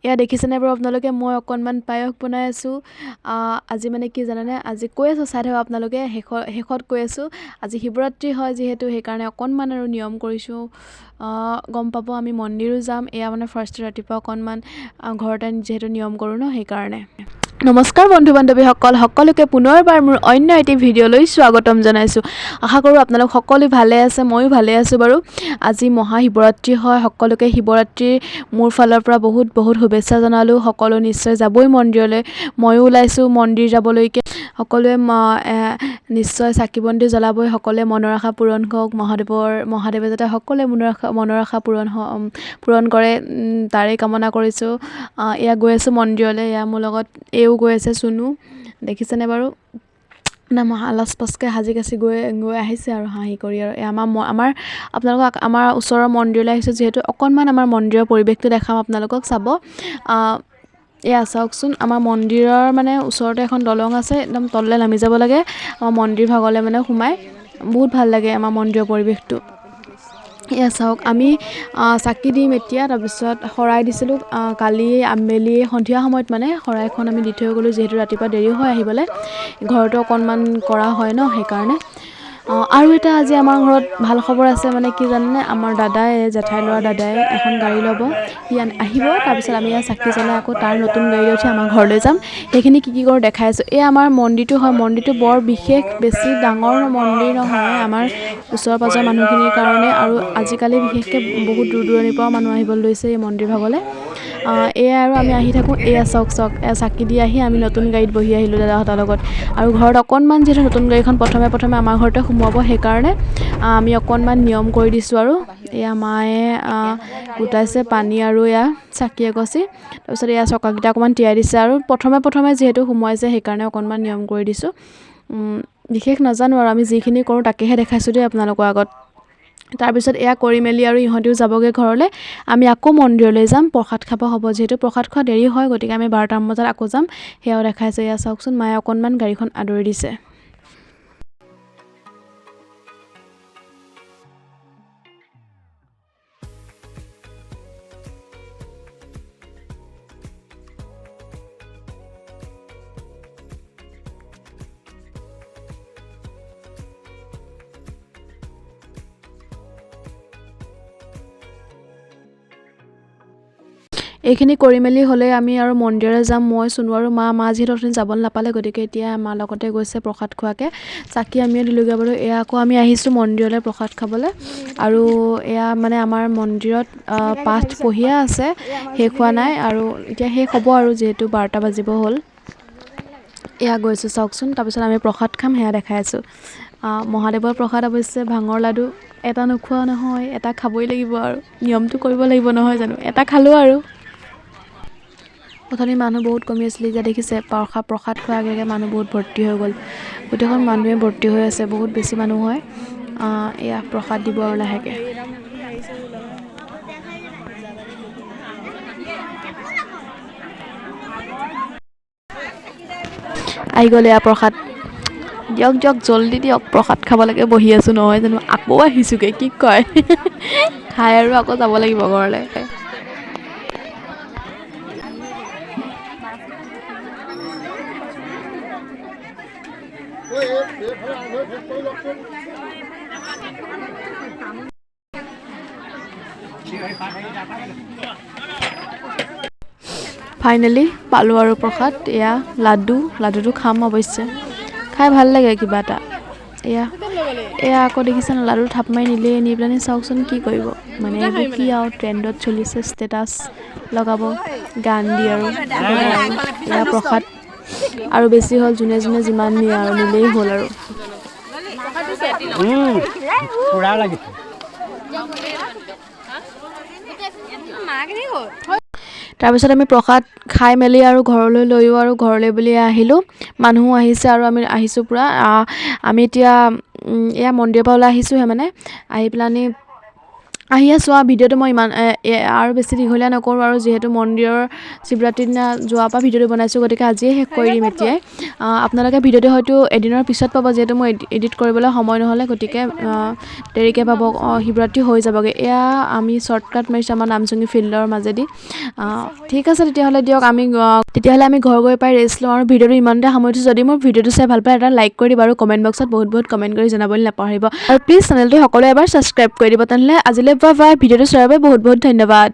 এয়া দেখিছেনে বাৰু আপোনালোকে, মই অকণমান পায়স বনাই আছোঁ। আজি মানে কি জানেনে, আজি কৈ আছোঁ, চাই থাকক আপোনালোকে, শেষত কৈ আছোঁ। আজি শিৱৰাত্ৰি হয় যিহেতু, সেইকাৰণে অকণমান আৰু নিয়ম কৰিছোঁ। গম পাব আমি মন্দিৰো যাম। এয়া মানে ফাৰ্ষ্ট ৰাতিপুৱা অকণমান ঘৰতে যিহেতু নিয়ম কৰোঁ ন, সেইকাৰণে। নমস্কাৰ বন্ধু বান্ধৱীসকল, সকলোকে পুনৰবাৰ মোৰ অন্য এটি ভিডিঅ'লৈ স্বাগতম জনাইছোঁ। আশা কৰোঁ আপোনালোক সকলো ভালে আছে, ময়ো ভালে আছোঁ বাৰু। আজি মহাশিৱৰাত্ৰি হয়, সকলোকে শিৱৰাত্ৰিৰ মোৰ ফালৰ পৰা বহুত বহুত শুভেচ্ছা জনালোঁ। সকলো নিশ্চয় যাবই মন্দিৰলৈ, ময়ো ওলাইছোঁ মন্দিৰ যাবলৈকে। সকলোৱে নিশ্চয় চাকি বন্তি জ্বলাবই, সকলোৱে মনৰ আশা পূৰণ হওক, মহাদেৱে যাতে সকলোৱে মনৰ আশা পূৰণ কৰে, তাৰে কামনা কৰিছোঁ। এয়া গৈ আছোঁ মন্দিৰলৈ, এয়া মোৰ লগত এইও গৈ আছে চুনু, দেখিছেনে বাৰু? না লাজ পাজকৈ সাজি কাচি গৈ গৈ আহিছে আৰু হাঁহি কৰি। আৰু এয়া আমাৰ আপোনালোকক আমাৰ ওচৰৰ মন্দিৰলৈ আহিছোঁ যিহেতু, অকণমান আমাৰ মন্দিৰৰ পৰিৱেশটো দেখাম আপোনালোকক, চাব। এয়া চাওকচোন, আমাৰ মন্দিৰৰ মানে ওচৰতে এখন দলং আছে, একদম তললৈ নামি যাব লাগে আমাৰ মন্দিৰ ভাগলৈ মানে সোমাই, বহুত ভাল লাগে আমাৰ মন্দিৰৰ পৰিৱেশটো। এয়া চাওক, আমি চাকি দিম এতিয়া। তাৰপিছত শৰাই দিছিলোঁ কালি আবেলি সন্ধিয়া সময়ত, মানে শৰাইখন আমি দি থৈ গ'লোঁ, যিহেতু ৰাতিপুৱা দেৰি হয় আহিবলৈ, ঘৰতো অকণমান কৰা হয় ন, সেইকাৰণে। আৰু এটা আজি আমাৰ ঘৰত ভাল খবৰ আছে, মানে কি জানেনে, আমাৰ দাদাই, জেঠাই ল'ৰা দাদাই এখন গাড়ী ল'ব, সি আহিব, তাৰপিছত আমি ইয়াত চাকি জ্বলাই আকৌ তাৰ নতুন গাড়ী উঠি আমাৰ ঘৰলৈ যাম। সেইখিনি কি কি কৰোঁ দেখাই আছোঁ। এই আমাৰ মন্দিৰটো হয়, মন্দিৰটো বৰ বিশেষ বেছি ডাঙৰ মন্দিৰ নহয়, আমাৰ ওচৰ পাঁজৰ মানুহখিনিৰ কাৰণে, আৰু আজিকালি বিশেষকৈ বহুত দূৰ দূৰণিৰ পৰাও মানুহ আহিবলৈ লৈছে এই মন্দিৰ ভাগলৈ। এয়া আৰু আমি আহি থাকোঁ। এয়া চাওক চাওক, এয়া চাকি দি আহি আমি নতুন গাড়ীত বহি আহিলোঁ দাদাহঁতৰ লগত। আৰু ঘৰত অকণমান যিহেতু নতুন গাড়ীখন প্ৰথমে প্ৰথমে আমাৰ ঘৰতে সোমোৱাব, সেইকাৰণে আমি অকণমান নিয়ম কৰি দিছোঁ আৰু। এয়া মায়ে গোটাইছে পানী আৰু এয়া চাকি এগছি, তাৰপিছত এয়া চকাকেইটা অকণমান তিয়াই দিছে আৰু প্ৰথমে প্ৰথমে যিহেতু সোমোৱাইছে সেইকাৰণে অকণমান নিয়ম কৰি দিছোঁ। বিশেষ নাজানো আৰু, আমি যিখিনি কৰোঁ তাকেহে দেখাইছোঁ দেই আপোনালোকৰ আগত। তাৰপিছত এয়া কৰি মেলি আৰু ইহঁতিও যাবগৈ ঘৰলৈ, আমি আকৌ মন্দিৰলৈ যাম, প্ৰসাদ খাব হ'ব, যিহেতু প্ৰসাদ খোৱা দেৰি হয়, গতিকে আমি 12টামান বজাত আকৌ যাম, সেয়াও দেখাইছে। এয়া চাওকচোন, মায়ে অকণমান গাড়ীখন আদৰি দিছে। এইখিনি কৰি মেলি হ'লে আমি আৰু মন্দিৰলৈ যাম, মই চুনু আৰু মা। মা যিহেতু অথনি যাবলৈ নাপালে, গতিকে এতিয়া মাৰ লগতে গৈছে প্ৰসাদ খোৱাকৈ, চাকি আমিও দিলোঁগৈ বাৰু। এয়া আকৌ আমি আহিছোঁ মন্দিৰলৈ প্ৰসাদ খাবলৈ। আৰু এয়া মানে আমাৰ মন্দিৰত পাঠ পঢ়িয়ে আছে, শেষ হোৱা নাই আৰু এতিয়া শেষ হ'ব আৰু, যিহেতু 12টা বাজিব হ'ল। এয়া গৈছোঁ চাওকচোন, তাৰপিছত আমি প্ৰসাদ খাম, সেয়া দেখাই আছোঁ। মহাদেৱৰ প্ৰসাদ অৱশ্যে ভাঙৰ লাডু এটা নোখোৱা নহয়, এটা খাবই লাগিব আৰু, নিয়মটো কৰিব লাগিব নহয় জানো, এটা খালোঁ আৰু। অথনি মানুহ বহুত কমি আছিলে, এতিয়া দেখিছে প্ৰসাদ খোৱাৰ আগে আগে মানুহ বহুত ভৰ্তি হৈ গ'ল, গোটেইখন মানুহে ভৰ্তি হৈ আছে, বহুত বেছি মানুহ হয়। এয়া প্ৰসাদ দিব আৰু লাহেকৈ। আহি গ'ল এয়া প্ৰসাদ, দিয়ক দিয়ক জল্দি দিয়ক, প্ৰসাদ খাব লাগে, বহি আছোঁ নহয় জানো, আকৌ আহিছোঁগৈ, কি কয়, খাই আৰু আকৌ যাব লাগিব ঘৰলৈ। ফাইনেলি পালোঁ আৰু প্ৰসাদ, এয়া লাডু, লাডুটো খাম অৱশ্যে, খাই ভাল লাগে কিবা এটা। এয়া এয়া আকৌ দেখিছে ন, লাডু থাপ মাৰি নিলেই, নি পেলানি চাওকচোন কি কৰিব, মানে এইবোৰ কি আৰু ট্ৰেণ্ডত চলিছে, ষ্টেটাছ লগাব গান দি আৰু। এয়া প্ৰসাদ আৰু বেছি হ'ল, যোনে যোনে যিমান নিয়ে আৰু নিলেই হ'ল আৰু। তাৰপিছত আমি প্ৰসাদ খাই মেলি আৰু ঘৰলৈ লৈও আৰু ঘৰলৈ বুলি আহিলোঁ, মানুহো আহিছে আৰু আমি আহিছোঁ পূৰা। আমি এতিয়া এয়া মন্দিৰৰ পৰা ওলাই আহিছোঁহে, মানে আহি পেলানি আহি আছোঁ আৰু ভিডিঅ'টো মই ইমান আৰু বেছি দীঘলীয়া নকৰোঁ আৰু, যিহেতু মন্দিৰৰ শিৱৰাত্ৰিৰ দিনা যোৱাৰ পৰা ভিডিঅ'টো বনাইছোঁ, গতিকে আজিয়ে শেষ কৰি দিম এতিয়াই। আপোনালোকে ভিডিঅ'টো হয়তো এদিনৰ পিছত পাব, যিহেতু মই এডিট কৰিবলৈ সময় নহ'লে, গতিকে দেৰিকৈ পাব, শিৱৰাত্ৰি হৈ যাবগৈ। এয়া আমি শ্বৰ্টকাট মাৰিছোঁ আমাৰ নামচুঙি ফিল্ডৰ মাজেদি। ঠিক আছে, তেতিয়াহ'লে দিয়ক, আমি তেতিয়াহ'লে আমি ঘৰ গৈ পাই ৰেষ্ট লওঁ আৰু ভিডিঅ'টো ইমানতে সামৰিছোঁ। যদি মোৰ ভিডিঅ'টো চাই ভাল পায়, এটা লাইক কৰি দিব আৰু কমেণ্ট বক্সত বহুত বহুত কমেণ্ট কৰি জনাবলৈ নাপাহৰিব আৰু প্লিজ চেনেলটো সকলোৱে এবাৰ ছাবস্ক্ৰাইব কৰি দিব। তেনেহ'লে আজিলৈ বাই বাই। ভিডিঅ'টো চোৱাৰ বাবে বহুত বহুত ধন্যবাদ।